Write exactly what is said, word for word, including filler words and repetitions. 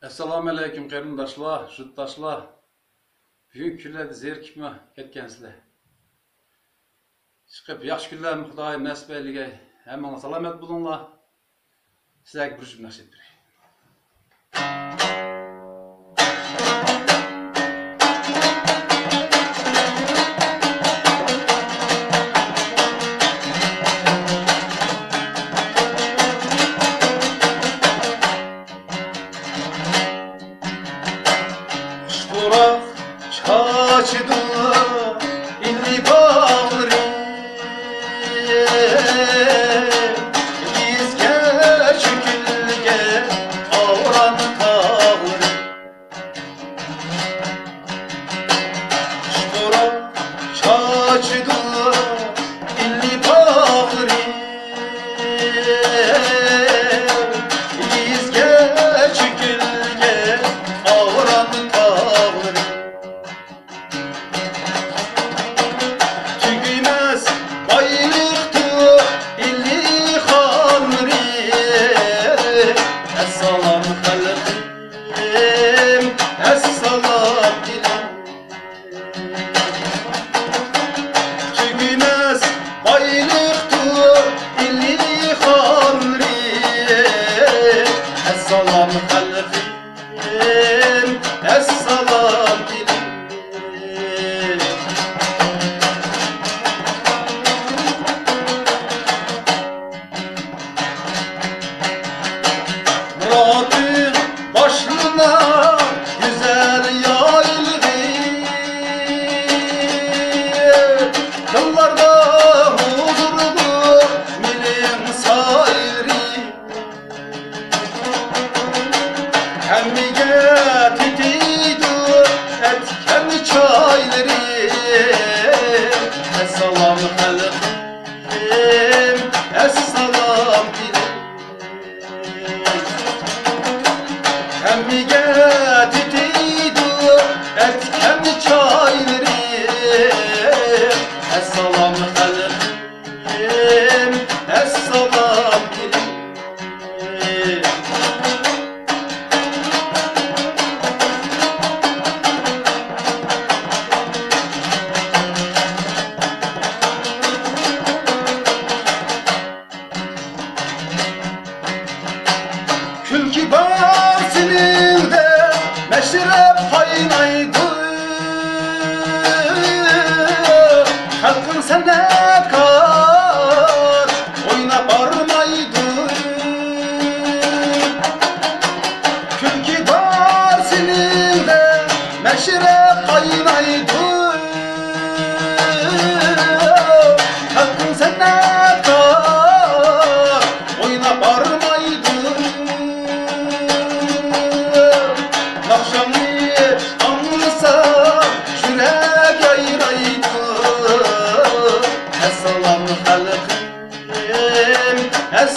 ئەسسالامۇئەلەيكۇم قېرىنداشلار، يۇرتداشلار. بۈگۈنكى كۈنلەردە زېرىكىپمۇ كەتكەنسىلەر؟ چىقىپ ياخشى كۈنلەرنى خۇدايىم نەسىپ ئەيلىگەي. ھەممىڭلار سالامەت بولۇڭلار. سىلەرگە بىر جۈپ نەقىش ئېيتىپ بېرەي. خۇش پۇراق چاچىدۇ ئىللىي باغلىرى، كېيىزگە چۆكۈلگەن ئاۋران تاغلىرى. خۇش پۇراق چاچىدۇ ئىللىي باغلىرى، كېيىزگە چۆكۈلگەن ئاۋران تاغلىرى. تۈگىمەس بايلىقتۇر ئىللىي خانلىرى. ئەسسالام خەلقىم، ئەسسالام ئېلىم. تۈگىمەس بايلىقتۇر ئىللىي خانلىرى. ئەسسالام خەلقىم، ئەسسالام ئېلىم. مۇراتىڭ باشلىنار گۈزەل يايلىقى، دىللاردا ھۇزۇرلۇق مېنىڭ سايلىرى. ھەممىگە تېتىيدۇ ئەتكەن چايلىرى. ئەسسالام خەلقىم، ئەسسالام ئېلىم. ھەممىگە تېتىيدۇ ئەتكەن چايلىرى. ئەسسالام خەلقىم، ئەسسالام ئېلىم. كۈلكە بار سېنىڭدە مەشرەپ قاينايدۇ. خەلقىڭ سەنئەتكار ئويناپ بارمايدۇ. كۈلكە بار سېنىڭدە مەشرەپ قاينايدۇ. خەلقىڭ سەنئەتكار ئويناپ بارمايدۇ. ناخشاڭنى ئاڭلىسا يۈرەك يايرايدۇ. ئەسسالام خەلقىم، ئەس